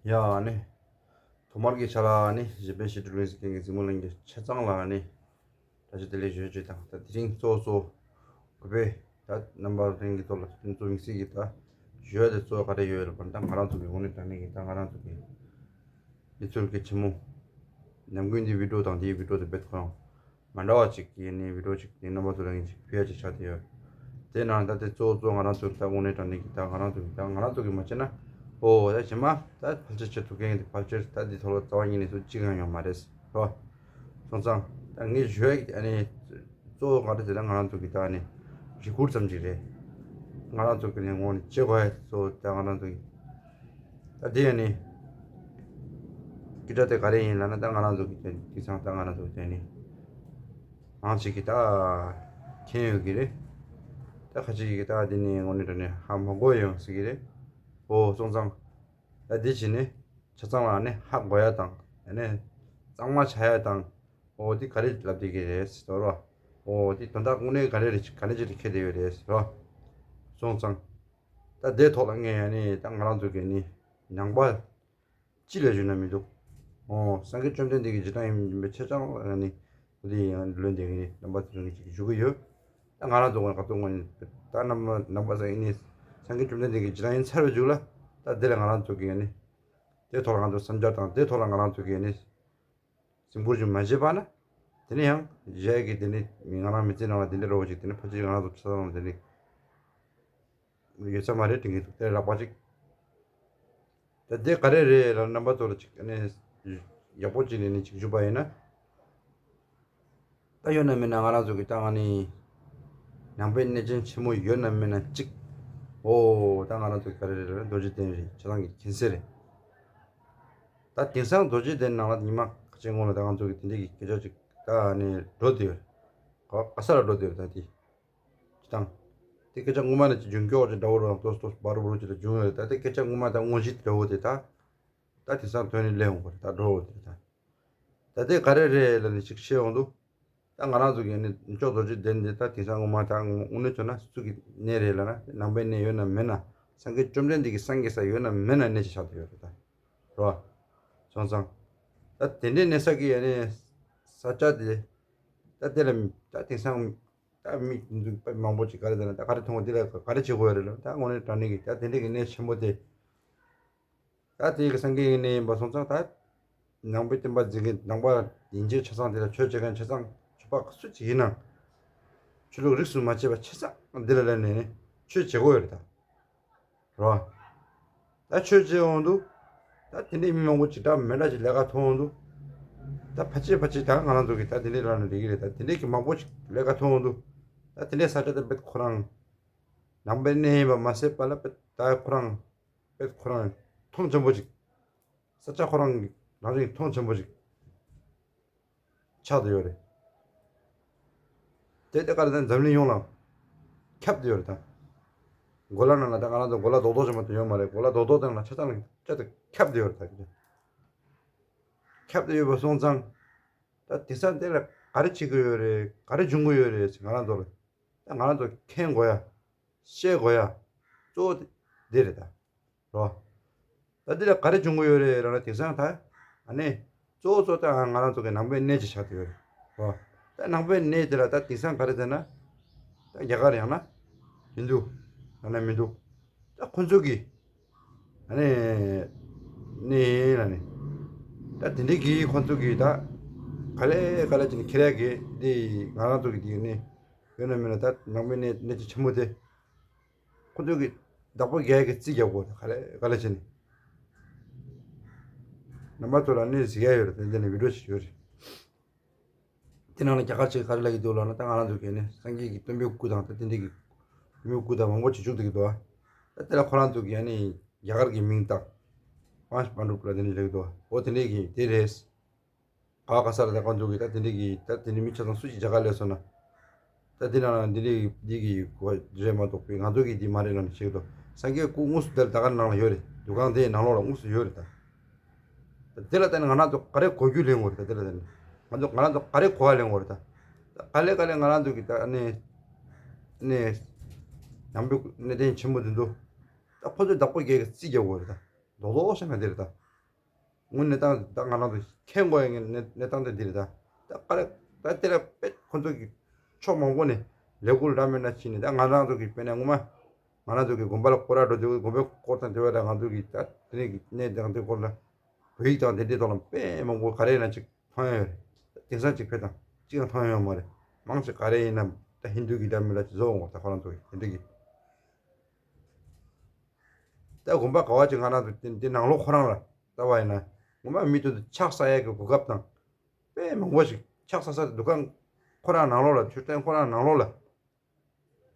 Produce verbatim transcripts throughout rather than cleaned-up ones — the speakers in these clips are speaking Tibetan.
ཡ་ནི། ཐོག་མར་གྱི་ཆ་ལ་ནི་གཞན་ཕན་ཞི་ཁྲོའི་ལུས་འཛིན་མཁན་གྱི་གཟིགས་མོ་ལྷན་རྒྱས་ཆ་ཚང་ལ་ནི་བཀྲ་ཤིས་བདེ་ལེགས་ཞུ་རྒྱུ་དང་། ད་དེ་རིང་གཙོ་བོ་གཙོ་བོ་གུས་པས་ད་རྣམ་པ་ལྷན་རྒྱས་ཚོ་ལ་དེ་ཚོ་དམིགས་བསལ་གྱི་ད་ཞུ་ཡ་དེ་གཙོ་བོ་ག་རེ་ཡོད་ལབ་པ་ན། ད་ང་རང་ཚོ་གི་དངོས་གནས་དྲང་གནས་ཀྱི་ད་ང་རང་ཚོ་གི་གནས་ཚུལ་གྱི་ཆེན་མོ་ནམ་རྒྱུན་འདི་བི་ཌིའོ་དང་དེའི་བི་ཌིའོ་དེ་རྦད་ཁོ་རང་མ་འདྲ་བ་ཅིག་གི་ནི་བི་ཌིའོ་ཅིག་དེ་རྣམ་པ་ཚོ་ལ་ངས་ཅིག་ཕུལ་ཡ་ཅིག་ཆགས་བསྡད་ཡོད། དེ་ནང་ད་དེ་གཙོ་བོ་གཙོ་བོ་ང་རང་ཚོ་ད་དངོས་གནས་དྲང་གནས་ཀྱི་ད་ང་རང་ཚོ་གི་ད་ང་རང་ཚོ་གི་མ་བྱས་ན་ཨོ་ད་གཞན་མ་ད་ཕལ་ཆེར་བྱེད་ཐུབ་མཁན་གྱི་ཕལ་ཆེར་ད་འདི་ཐོག་ལ་རྩ་བ་ཉིད་ནས་སུ་གཅིག་ཡང་ཡོད་མ་རེད་རོ། སོང་ཙང་ད་ངས་ཞུ་ཡ་གི་ཨ་ནི་གཙོ་བོ་ག་རེ་ཟེར་ན་ང་རང་ཚོ་གི་ད་ཨ་ནི་རེ་ཀོཌ་ཙམ་ཅིག་རེད། ང་རང་ཚོ་གི་ནི་ངོ་ནས་བྱེད་དགོས་ཡ་གཙོ་བོ་ད་ང་རང་ཚོ་གི་ད་དེ་ཡང་ནི། སྐད་ཆ་དེ་ག་རེ་ཡིན་ལབ་ན་ད་ང་རང་ཚོ་གི་དེ་དེང་སང་ད་ང་རང་ཚོ་གི་དེ་ནི། མང་ཆེ་གི་ད་མཁྱེན་ཡོད་ཀྱི་རེད། ད་ཁ་ཅིག་གི་ད་དེ་ནི་དངོས་གནས་དྲང་གནས་ཧ་མ་གོ་ཡོང་ཟེར་གི་རེད། ཨོ་སོང་ཙང་། ད་དེ་བྱས་ནས་ཆ་ཚང་ལ་ནི་ཧ་གོ་ཡ་དང་ཨ་ནི་གཙང་མ་ཆགས་ཡ་དང་། ཨོ་དེ་ག་རེ་ལབ་བསྡད་ཀྱི་རེད་ཟེར་རོ། ཨོ་དེ་དོན་དག་དངོས་གནས་ག་རེ་རེད་ག་རེ་ཅིག་རེད་ཁྱེར་བསྡད་ཡོད་རེད་ཟེར་རོ། སོང་ཙང་། ད་དེ་ཐོག་ལ་ངས་ཡང་ནི་ད་ང་རང་ཚོ་གི་ནི་ནང་པ་ཅི་ལས་ཞུ་ན་མི་འདུག་ཨོ་སངས་རྒྱས་བཅོམ་ལྡན་འདས་ཀྱི་རྗེས་འབྲང་ཡིན་པའི་ཆ་ཚང་ལ་ནི་འདི་ཡང་ལོན་དེ་གི་ནི་རྣམ་པ་ཚོ་གི་ཅིག་ཞུ་གི་ཡོད། ད་ང་རང་ཚོ་ངོས་ག་ཚོད་ངོས་ནི་ད་རྣམ་པ་རྣམ་པ་ཚོ་ཡིན་ནི་སངས་རྒྱས་བཅོམ་ལྡན་འདས་ཀྱི་རྗེས་འབྲང་ཡིན་ཚར་བའི་མཇུག་ལ་ད་དེ་ལ་ང་རང་ཚོ་གི་ཡང་ནི་དེ་ཐོག་ལ་ང་ཚོ་བསམ་འཆར་དང་དེ་ཐོག་ལ་ང་རང་ཚོ་གི་ཡང་ནི། སེམས་ཁུར་ཅིག་མ་བྱས་པ་ན། དེ་ནས་ཡང་གཞན་གྱི་དེ་ནས་མི་ང་རང་མི་ཚེ་ནང་ལ་དེ་འདྲ་རོགས་ཅིག་དེ་ནས་ཕལ་ཆེར་ང་རང་ཚོ་ཆ་ཚང་ལ་དེ་འདྲ་ཡོད་ས་མ་རེད་དྲན་གྱི་འདུག་དེ་ལག་པ་ཅིག་ད་དེ་ག་རེ་རེད་ལ་རྣམ་པ་ཚོ་ལ་ཅིག་ཨ་ནི་ཡག་པོ་ཅིག་ནས་ནི་ཅིག་ཞུས་པ་ཡིན་ན། ད་ཡོད་ན་མེད་ན་ང་རང་ཚོ་གི་ད་ང་ནི་ནང་པའི་གནས་ཆེན་ཆེན་མོ་ཡོད་ན་མེད་ན་གཅིག་ཨོ་ད་ང་རང་ཚོ་ག་རེ་རེད་ལ་རྡོ་རྗེ་གདན་རེད་ཆ་ཚང་གི་མཁྱེན་གསལ་རེད། ད་དེང་སང་རྡོ་རྗེ་གདན་ནང་ལ་ཉི་མ་ཁ་ཤས་སྔོན་ལ་ད་ང་ཚོ་གི་དེ་འདྲའི་གི་སྐད་ཆ་ཅིག་ད་ནི་འགྲོ་བསྡད་ཡོད། ག་ག་ས་ལ་འགྲོ་བསྡད་ཡོད་ད་དེ། ཅི་དང་། དེ་སྐད་ཆ་སྔོན་མ་ནས་ཅིག་འབྱུང་སྐྱོག་ཅིག་འདྲ་བོ་རང་ཏོག་ཏོག་བར་བོར་ཅིག་ལ་བྱུང་ཡོད་ད་དེ་སྐད་ཆ་སྔོན་མ་ད་དངོས་གཞི་འདྲ་བོ་དེ་ད། ད་དེང་སང་ཐོན་ནས་སླེབས་འོང་གི་རེད་ད་འགྲོ་འོང་དེ་རེད་ད། ད་དེ་ག་རེ་རེད་ལབ་ནས་ཅིག་བཤད་འོང་དུས། ད་ང་རང་ཚོ་གི་ནི་ཅོག་རྡོ་རྗེ་གདན་འདི་ད་དེང་སང་ངོ་མ་ད་དངོས་གནས་བྱུང་ན་སུ་གི་གནས་རེད་ལབ་ན་ནང་པའི་གནས་ཡོད་ན་མེད་ན་སངས་རྒྱས་བཅོམ་ལྡན་འདས་ཀྱི་སངས་རྒྱས་ས་ཡོད་ན་མེད་ན་གནས་ཅིག་ཆགས་བསྡད་ཡོད་རེད་ད། རོ། སོང་ཙང་། ད་དེ་འདྲའི་གནས་ས་གི་ཡ་ནི་ས་ཆ་དེ་ད་དེ་ལ་ད་དེང་སང་ད་མི་མང་པོ་ཅིག་ག་རེ་ཟེར་ན་ད་ག་རེ་མཐོང་བ་དེ་ལ་ག་རེ་བྱེད་དགོས་རེད་ལབ་ད་དངོས་གནས་དྲང་གནས་ཀྱི་ད་དེ་འདྲའི་གི་གནས་ཆེན་པོ་དེ། ད་དེ་གི་སངས་རྒྱས་ཀྱི་གནས་ཡིན་པ་སོང་ཙང་ད། ནང་པའི་བསྟན་པ་འཛིན་མཁན་ནང་པ་ཡིན་གཅིག་ཆ་ཚང་དེ་ལ་ཆོས་བྱེད་མཁན་ཆ་ཚང་ཆོས་པ་སུ་གཅིག་ཡིན་ནའང་། ཆོས་ལུགས་རིས་སུ་མ་ཆད་པ་ཆ་ཚང་འདི་ལ་སླེབས་ནས་ནི་ཆོས་བྱེད་དགོས་ཡོད་རེད་ད། རོ། ད་ཆོས་བྱེད་འོང་དུས། ད་དེ་འདྲའི་མི་མང་པོ་ཅིག་འདྲ་མི་འདྲ་ཅིག་ལས་ཀ་མཐོང་འོང་དུས། ད་ཕལ་ཆེར་ཕལ་ཆེར་ད་ང་རང་ཚོ་གི་ད་དེ་འདྲའི་ལ་ནི་རེ་གི་རེད་ད་དེ་འདྲའི་གི་མང་པོ་ཅིག་ལས་ཀ་མཐོང་འོང་དུས། ད་དེ་འདྲའི་ས་ཆ་དེ་བེད་ཁོ་རང་། ནང་པའི་གནས་ཡིན་པ་མ་ཟད་པ་ལ་བེད་ད་ཁོ་རང་། བེད་ཁོ་རང་མཐོང་ཆེན་པོ་ཅིག་ས་ཆ་ཁོ་རང་གི་རང་བཞིན་མཐོང་ཆེན་པོ་ཞིག་ཆགས་བསྡད་ཡོད་རེད། དེ་ལྟ་ག་རེ་ད་འཛམ་གླིང་ཡོངས་ལ་ཁྱབ་བསྡད་ཡོད་རེད་ད། གོ་ལ་ནང་ལ་ད་ང་རང་ཚོ་གོ་ལ་རྡོག་རྡོག་ཅན་མ་གཏོགས་ཡོད་མ་རེད་གོ་ལ་རྡོག་རྡོག་དེ་ནང་ལ་ཆ་ཚང་ལ་ཅ་དེ་ཁྱབ་བསྡད་ཡོད་རེད་ད། ཁྱབ་བསྡད་ཡོད་པ་སོང་ཙང་། ད་དེང་སང་དེ་ལ་ག་རེ་བྱེད་ཀྱི་ཡོད་རེད་ག་རེ་འབྱུང་གི་ཡོད་རེད་ཟེར་ང་རང་ཚོ་ལ། ད་ང་རང་ཚོ་མཁྱེན་དགོས་ཡ། ཤེས་དགོས་ཡ། གཙོ་བོ་དེ་རེད་ད། རོ། ད་འདི་ལ་ག་རེ་བྱུང་གི་ཡོད་རེད་ལབ་ན་དེང་སང་ད། ཨ་ནི། གཙོ་བོ་གཙོ་ད་ང་རང་ཚོ་གི་ནང་པའི་གནས་ཅིག་ཆགས་བསྡད་ཡོད་རེད། རོ། ད་ནང་པའི་གནས་དེ་ལ་ད་དེང་སང་ག་རེ་ཟེར་ན། ད་རྒྱ་གར་ཡང་ན། ཧིན་དུ། ཡང་ན་མི་འདུག་ད་ཁོ་ཚོ་གི། ཨ་ནི། གནས་ལ་ནི། ད་དེ་འདྲའི་གི་ཁོ་ཚོ་གི་ད། ག་ལེ་ག་ལེ་ཅིག་ནི་ཁྱེར་ཡ་གི་འདི་ང་རང་ཚོ་གི་འདི་གནས། ཡོད་ན་མེད་ན་ད་ནང་པའི་གནས་གནས་ཅིག་ཆེན་མོ་དེ། ཁོ་ཚོས་ཀྱི་བདག་པོ་རྒྱག་གི་རྩིས་རྒྱག་དགོས་རེད་ག་ལེ་ག་ལེ་བྱས་ནས། རྣམ་པ་ཚོ་ལ་ནི་གཟིགས་ཡ་ཡོད་རེད་དེ་འདི་ནས་བི་ཌིའོ་ཞིག་ཡོད་རེད། དེ་ནང་ལ་རྒྱ་གར་ཆེ་ག་རེ་ལབ་ཀྱི་འདུག་ལབ་ན་ད་ང་རང་ཚོ་གི་ནི་སངས་རྒྱས་ཀྱི་སྟོན་པའི་སྐུ་དང་ད་དེ་འདྲས་ཀྱི་སྟོན་པའི་སྐུ་དང་མང་པོ་ཅིག་བཞུགས་བསྡད་ཀྱི་འདུག་ད་དེ་ལ་ཁོ་རང་ཚོ་གི་ནི་རྒྱ་གར་གྱི་མིང་བཏགས། པཱན་ཆ་པཱན་ཌུབ་ལ་དེ་འདྲས་ལབ་ཀྱི་འདུག་འོ་དེ་འདྲས་ཀྱི་དེ་རེད། ག་ག་ས་ལ་ད་གང་འདུག་གི་ད་དེ་འདྲའི་གི་ད་དེ་འདྲའི་མི་ཆ་ཚང་སུ་ཞིག་རྒྱ་གར་སླེབས་སོང་ན། ད་དེ་ནང་ལ་འདི་འདྲའི་འདི་གི་གོ་བ་རེད་མ་གཏོགས་པའི་ང་ཚོ་གི་འདི་མ་རེད་ལབ་ནས་བཤད་ཀྱི་འདུག་སངས་རྒྱས་སྐུ་དངོས་སུ་དེ་ལ་ད་ག་ནང་ལ་ཡོད་རེད་འདུ་ཁང་དེའི་ནང་ལོགས་ལ་དངོས་སུ་ཡོད་རེད་ད། ད་དེ་ལ་བརྟེན་ནས་ང་རང་ཚོ་ག་རེ་གོ་རྒྱུ་ལེན་དགོས་རེད་ད་དེ་ལ་བརྟེན་ནས་ང་ཚོ་ང་རང་ཚོ་ག་རེ་གོ་བ་ལེན་དགོས་རེད་ད། ད་ག་ལེ་ག་ལེ་ང་རང་ཚོ་གི་ད་ཨ་ནི་ཨ་ནི་ནང་པའི་གནས་བརྟན་ཆེན་མོ་དེ་ཚོ་ད་ཁོ་ཚོས་བདག་པོ་རྒྱག་གི་རྩིས་རྒྱག་དགོས་རེད་ད། རྡོག་རྡོག་བཤད་ན་དེ་རེད་ད། དངོས་གནས་སྟངས་ད་ང་རང་ཚོ་མཁྱེན་དགོས་ཡ་གི་གནས་གནས་སྟངས་དེ་འདི་རེད་ད། ད་ག་རེ་ད་དེ་ལ་དཔེ་ཁོ་ཚོ་གི་ཕྱོགས་མང་པོ་ནས་ལས་འགུལ་འདྲ་མི་འདྲ་བྱས་ནས། ད་ང་རང་ཚོ་གི་དཔེར་ན་སྔོན་མ་ང་རང་ཚོ་གི་དགོན་པ་ལ་སྐོར་ར་འགྲོ་དུས། དགོན་པའི་སྐོར་དང་འབྲེལ་བའི་ད་ང་ཚོ་གི་ད་དེ་རིང་གི་གནས་དང་དེ་སྐོར་ལ་བོད་ཡིག་དང་དེ་འདྲའི་ཐོག་ལ་དཔེ་མང་པོ་ག་རེ་ཡིན་ན་ཅིག་མཐོང་ཡ་ཡོད་རེད། དེང་སང་ཅིག་ཕེབས་དང་ཅིག་ཡང་མཐོང་ཡ་ཡོད་མ་རེད། མང་ཆེ་ག་རེ་ཡིན་ན་ད་ཧིན་རྡུ་གི་འདྲ་མི་འདྲ་ཅིག་བཟོ་འོང་བ། ད་ཁོ་རང་ཚོ་གི་དེ་འདྲ་གི། ད་དགོན་པ་ག་བ་ཅིག་ང་རང་ཚོ་དེ་དེ་ནང་ལོགས་ཁོ་རང་ལ་ལྟ་བ་ཡིན་ན། དགོན་པ་མི་དེ་ཚོ་ཕྱག་བསག་ཡས་ཀྱི་གོ་སྐབས་དང་དཔེ་མང་པོ་ཞིག་ཕྱག་བསག་ས་དེ་འདུ་ཁང་ཁོ་རང་ནང་ལོགས་ལ། མཆོད་རྟེན་ཁོ་རང་ནང་ལོགས་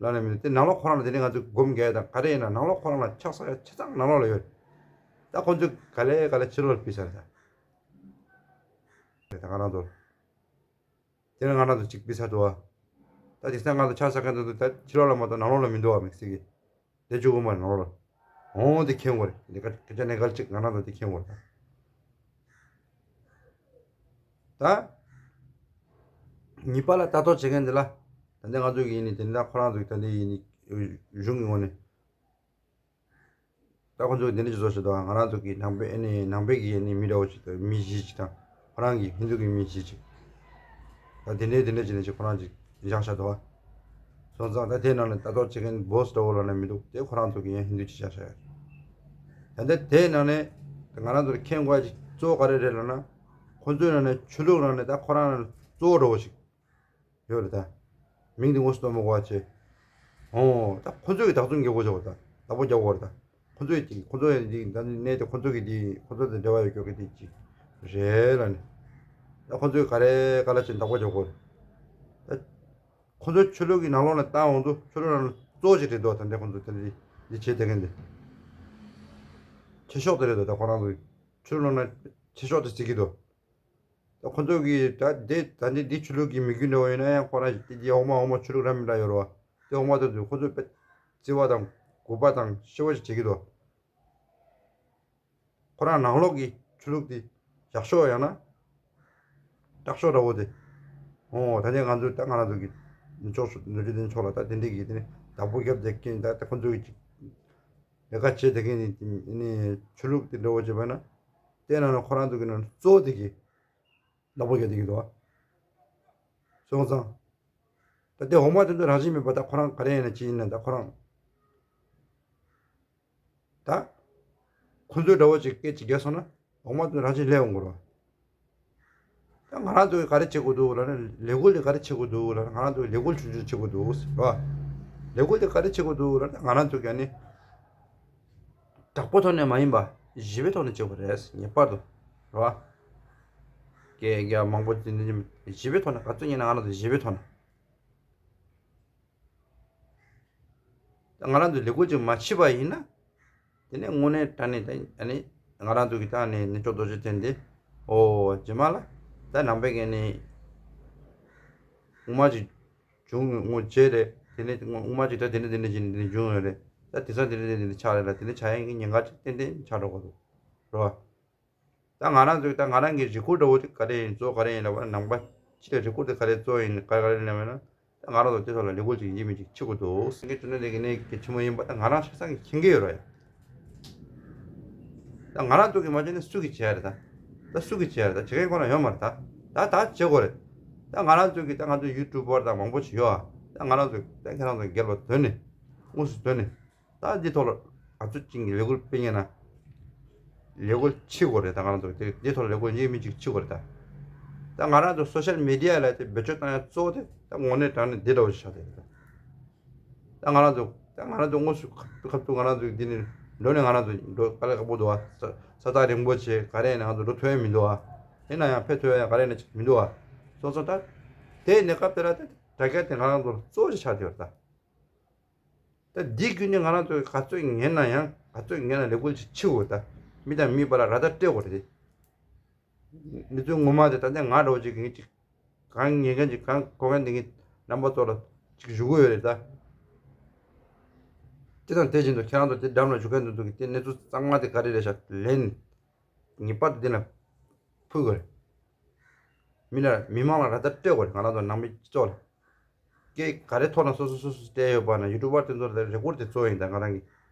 ལ་ལབ་ནས་མི་འདུག་དེ་ནང་ལོགས་ཁོ་རང་ལ་དེ་ནས་ང་ཚོས་སྒོམ་རྒྱག་ཡས་དང་ག་རེ་ཡིན་ན་ནང་ལོགས་ཁོ་རང་ལ་ཕྱག་བསག་ཡས་ཆ་ཚང་ནང་ལོགས་ལ་ཡོད། ད་ཁོ་ཚོས་ག་ལེ་ག་ལེ་ཕྱི་ལོགས་ལ་ཕུད་ས་རེད་ད། རེད་ད་ང་རང་ཚོ། དེ་ནས་ང་རང་ཚོ་གཅིག་ཕུད་ས་འདུག་བ། ད་དེང་སང་ང་ཚོ་ཕྱག་བསག་མཁན་ཚོ་ད་ཕྱི་ལོགས་ལ་མ་གཏོགས་ནང་ལོགས་ལ་མི་འདུག་བ། དམིགས་བསལ་གྱི་དེ་བཅུག་གི་མ་རེད་ནང་ལོགས་ལ། འོང་དེ་མཁྱེན་དགོས་རེད། དེ་ག་སྐད་ཆ་གནད་འགག་ཅིག་ང་རང་ཚོ་དེ་མཁྱེན་དགོས་རེད་ད། ད་ཉིས་པ་ལ་ལྟ་རྟོག་བྱེད་མཁན་འདི་ལ། ད་ལྟ་ང་ཚོ་གི་ཡིན་ནི། དེ་འདྲ་ཁོ་རང་ཚོ་གི་ད་ལྟ་ཡིན་ནི་གཞུང་གི་ངོས་ནས། ད་ཁོ་ཚོས་འདི་འདྲ་ཅིག་བཟོ་བཞག་འདུག་ང་རང་ཚོ་གི་ནང་པའི་ཨ་ནི་ནང་པའི་གི་ཨ་ནི་མི་འདྲ་བོ་ཅིག་དང་མི་གཞི་ཅིག་དང་། ཁོ་རང་གི་ཧིན་རྡུ་གི་མི་གཞི་ཅིག་ད་དེ་འདྲའི་དེ་འདྲ་ཅིག་ནས་ཅིག་ཁོ་རང་ཅིག་བཞག་བཞག་འདུག་སོང་ཙང་ད་དེའི་ནང་ནས་ལྟ་རྟོག་བྱེད་མཁན་བོ་སི་འདྲ་བོ་ལབ་ན་མི་འདུག་དེ་ཁོ་རང་ཚོ་གི་ཡང་ཧིན་རྡུ་ཅིག་བཞག་བཞག་ཡོད། ད་ལྟ་དེའི་ནང་ནས་ང་རང་ཚོར་མཁྱེན་དགོས་ཅིག་གཙོ་བོ་ག་རེ་རེད་ལབ་ན། ཁོ་ཚོའི་ནང་ནས་ཆོས་ལུགས་ནང་ནས་ད་ཁོ་རང་གཙོ་བོ་འདྲ་བོ་ཅིག་ཡོད་རེད་ད། མིང་དེ་ངོ་སོ་མ་གོ་བ་བྱས། ཨོ། ད་ཁོ་ཚོས་ཀྱི་བདག་རྩོམ་རྒྱག་དགོས་བྱ་བ་ད། བདག་པོ་རྒྱག་དགོས་རེད་ད། ཁོ་ཚོས་ཀྱི་ཁོ་ཚོ་ཡི་འདི་ད་ནི་གནས་དེ་ཁོ་ཚོ་གི་འདི་ཁོ་ཚོ་དང་འབྲེལ་བ་ཡོད་ཀྱོག་གི་འདི་ཅིག་རེད་ལ་ནི། ད་ཁོ་ཚོས་ག་རེ་ག་ལ་བྱས་བདག་པོ་རྒྱག་དགོས་རེད་ད། ཁོ་ཚོའི་ཆོས་ལུགས་ཀྱི་ནང་ལོགས་ནས་བཏང་འོང་དུས་ཆོས་ལུགས་ནང་ལ་གཙོ་བོ་ཅིག་རེད་འདུག་ད་འདྲ་ཁོ་ཚོ་ད་འདི་འདི་བྱེད་བསྡད་མཁན་འདི། ཆེ་ཤོས་དེ་རེད་འདུག་ད་ཁོ་རང་ཚོ་ཆོས་ལུགས་ནང་ཆེ་ཤོས་དེ་བརྩི་གི་འདུག་ད་ཁོ་ཚོ་གིས་ད་དེ་ད་འདི་འདི་ཆོས་ལུགས་ཀྱི་མི་རྒྱུད་འདྲ་བོ་ཡིན་ན་ཡང་ཁོ་རང་དེ་དེ་འོག་མ་འོག་མ་ཆོས་ལུགས་ར་མི་འདྲ་ཡོད་རེད་བ། དེ་འོག་མ་དེ་ཚོས་ཁོ་ཚོས་དཔེ་བརྩི་བ་དང་གུས་པ་དང་ཤེས་པ་ཞིག་བྱེད་ཀྱི་འདུག་ཁོ་རང་ནང་ལོགས་ཀྱི་ཆོས་ལུགས་དེ་ཡག་ཤོས་ཡང་ན་སྐྲག་ཤོས་འདྲ་བོ་དེ། ཨོ་ད་ནས་ང་ཚོས་ད་ང་རང་ཚོ་གི་ཕྱོགས་སུ་ནུས་རྒྱུ་ལྡན་ཕྱོགས་ལ་ད་དེ་འདྲས་ཀྱི་དེ་ནས་བདག་པོ་རྒྱབ་བསྡད་མཁན་ད་ད་ཁོ་ཚོ་གི་ཅིག་ལས་ཀ་བྱེད་བསྡད་མཁན་ནི་ནི་ཆོས་ལུགས་དེ་འདྲ་བོ་བྱས་པ་ན། དེ་ནང་ན་ཁོ་རང་ཚོ་གི་ནང་གཙོ་བོ་དེ་གི་བདག་པོ་རྒྱག་བསྡད་ཀྱི་འདུག་བ། སོང་ཙང་། ད་ལྟའི་འོག་མ་དེ་ཚོ་རང་བཞིན་མེད་པ་ད་ཁོ་རང་ག་རེ་ཡིན་ན་ཅི་ཡིན་ན་ད་ཁོ་རང་། ད། ཁོ་ཚོའི་འདྲ་བོ་ཅིག་སྐད་ཅིག་རྒྱག་སོང་ན་འོག་མ་དེ་ཚོ་རང་བཞིན་སླེབས་འོང་གི་རེད་བ། ད་ང་རང་ཚོ་གིས་ག་རེ་བྱེད་དགོས་འདུག་ལབ་ན་ལས་འགུལ་དེ་ག་རེ་བྱེད་དགོས་འདུག་ལབ་ན་ང་རང་ཚོ་གིས་ལས་འགུལ་ཆུང་ཆུང་བྱེད་དགོས་འདུག་ཟེར་བ། ལས་འགུལ་དེ་ག་རེ་བྱེད་དགོས་འདུག་ལབ་ན་ང་རང་ཚོ་གིས་ཨ་ནི། དྲག་པོ་ཐོག་ནས་མ་ཡིན་པ་ཞི་བའི་ཐོག་ནས་བྱེད་དགོས་རེད་ངེས་པར་དུ། རེད་བ། སྐད་རྒྱག་མང་པོ་དེ་འདྲ་ཞི་བའི་ཐོག་ནས་ག་ཚོད་ཡིན་ན་ང་རང་ཚོ་ཞི་བའི་ཐོག་ནས། ད་ང་རང་ཚོས་ལས་འགུལ་ཅིག་མ་བྱས་པ་ཡིན་ན། དེ་ནས་དངོས་གནས་དྲང་གནས་ད་ཨ་ནི་ང་རང་ཚོ་གི་ད་ཨ་ནི་ནི་ཅོག་རྡོ་རྗེ་གདན་འདི། ཨོ་རྗེས་མ་ལ་ད་ནང་པའི་གི་ནི་དབུ་མ་ཅིག་བྱུང་ངོ་བྱས་རེད། དེ་ནས་དབུ་མ་ཅིག་ད་དེ་འདྲ་དེ་འདྲ་ཅིག་འདི་བྱུང་ཡོད་རེད། ད་དེང་སང་དེ་འདྲ་དེ་འདྲ་ཆགས་རེད་ལ་དེ་འདྲ་ཆགས་ཡ་གི་ཉེན་ཁ་ཅིག་ཏན་ཏན་ཆགས་འགྲོ་གི་འདུག་རེད་བ། ད་ང་རང་ཚོས་ད་ང་རང་གི་རེ་སྐུལ་འདྲ་བོ་དེ་ག་རེ་ཡིན་གཙོ་ག་རེ་ཡིན་ལབ་པ་ན་ནང་པ་སྤྱི་ལ་རེ་སྐུལ་དེ་ག་རེ་གཙོ་ཡིན་ག་རེ་ག་རེ་ལབ་ན། ད་ང་རང་ཚོ་དེ་ཐོག་ལ་ལས་འགུལ་ཅིག་ཡིན་མིན་ཅིག་བྱེད་དགོས་འདུག་སེང་གེ་བཅུ་གནད་དེ་གི་གནད་གལ་ཆེན་པོ་ཡིན་པ་ད་ང་རང་ཆ་ཚང་གིས་མཁྱེན་གྱི་ཡོད་རེད་ཡ། ད་ང་རང་ཚོ་གིས་མ་བྱས་ན་སུ་གིས་བྱས་རེད་ད། ད་སུ་གིས་བྱས་རེད་ད་བྱེད་མཁན་ཁོ་རང་ཡོད་མ་རེད་ད། ད་ད་བྱེད་དགོས་རེད། ད་ང་རང་ཚོ་གིས་ད་ང་ཚོ་ཡུ་ཊུབ་པར་དང་མང་པོ་ཞིག་ཡོད་ཨ། ད་ང་རང་ཚོ་ད་ཁྱེད་རང་ཚོ་སྒེར་པ་དོན་ནས་དངོས་སུ་དོན་ནས། ད་འདི་ཐོག་ལ་ཨ་ཚོད་ཅིག་གི་ལས་འགུལ་སྤེལ་ཉན་ན། ལས་འགུལ་བྱེད་དགོས་རེད་ད་ང་རང་ཚོ་དེ་འདི་ཐོག་ལ་ལས་འགུལ་ཉན་མི་ཅིག་བྱེད་དགོས་རེད་ད། ད་ང་རང་ཚོ་སོ་ཤལ་མི་ཌི་ཡ་ལ་དེ་བེད་སྤྱོད་བཏང་ཡ་གཙོ་བོ་དེ་ད་དངོས་གནས་དྲང་གནས་འདི་འདྲ་བོ་ཞིག་ཆགས་བསྡད་རེད་ད། ད་ང་རང་ཚོ་ད་ང་རང་ཚོ་དངོས་སུ་ཁ་ཐུག་ཁ་ཐུག་ང་རང་ཚོ་འདི་ནས་འགྲོ་ནས་ང་རང་ཚོ་འགྲོ་དཀའ་ལས་ཁག་པོ་འདུག་ཨ། ས་ས་ཐག་རིང་པོ་བྱས་ག་རེ་ཡིན་ན་ང་ཚོ་འགྲོ་ཐུབ་ཡ་མི་འདུག་ཨ། ཡིན་ན་ཡང་ཕེབས་ཐུབ་ཡ་ཡང་ག་རེ་ཡིན་ན་ཅིག་མི་འདུག་ཨ། སོང་ཙང་ད་དེའི་གནས་སྐབས་དེ་ལ་ད་དྲ་རྒྱ་དེ་ང་རང་ཚོར་གཙོ་བོ་ཞིག་ཆགས་བསྡད་ཡོད་རེད་ད། ད་འདི་བརྒྱུད་ནས་ང་རང་ཚོས་ག་ཚོད་ཉན་ན་ཡང་ག་ཚོད་ཉན་ན་ལས་འགུལ་ཅིག་བྱེད་དགོས་ད། མི་དང་མི་བར་ལ་ར་ད་སྤྲད་དགོས་རེད་དེ། མི་ཚོས་ངོ་མ་དེ་ད་ལྟ་ང་འདྲ་བོ་ཅིག་གིས་ཅིག་གང་ཉན་མཁན་ཅིག་གང་གོ་མཁན་དེ་གི་རྣམ་པ་ཚོ་ལ་ཅིག་ཞུ་གི་ཡོད་རེད་ད། དེ་དང་དེ་བཞིན་དུ་ཁྱེད་རང་ཚོ་དེ་འགྲམ་ལ་བཞུགས་མཁན་དེ་ཚོ་གིས་དེ་གནས་ཚུལ་གཙང་མ་དེ་ག་རེ་རེད་ཤག་ལན། ངེས་པར་དུ་འདི་ན་ཕུལ་དགོས་རེད། མི་ལ་མི་མང་ལ་ར་ད་སྤྲད་དགོས་རེད། ང་རང་ཚོ་ནང་མི་སྤྱི་ཚོགས་ལ། སྐད་ག་རེ་ཐོག་ན་སོ་སོ་སོ་སོ་སྤྲད་ཡོད་པ་ན་ཡུ་ཊུབ་པར་དེ་ཚོ་ལ་རེ་སྐུལ་དེ་གཙོ་ཡིན་ད་ང་རང་གི།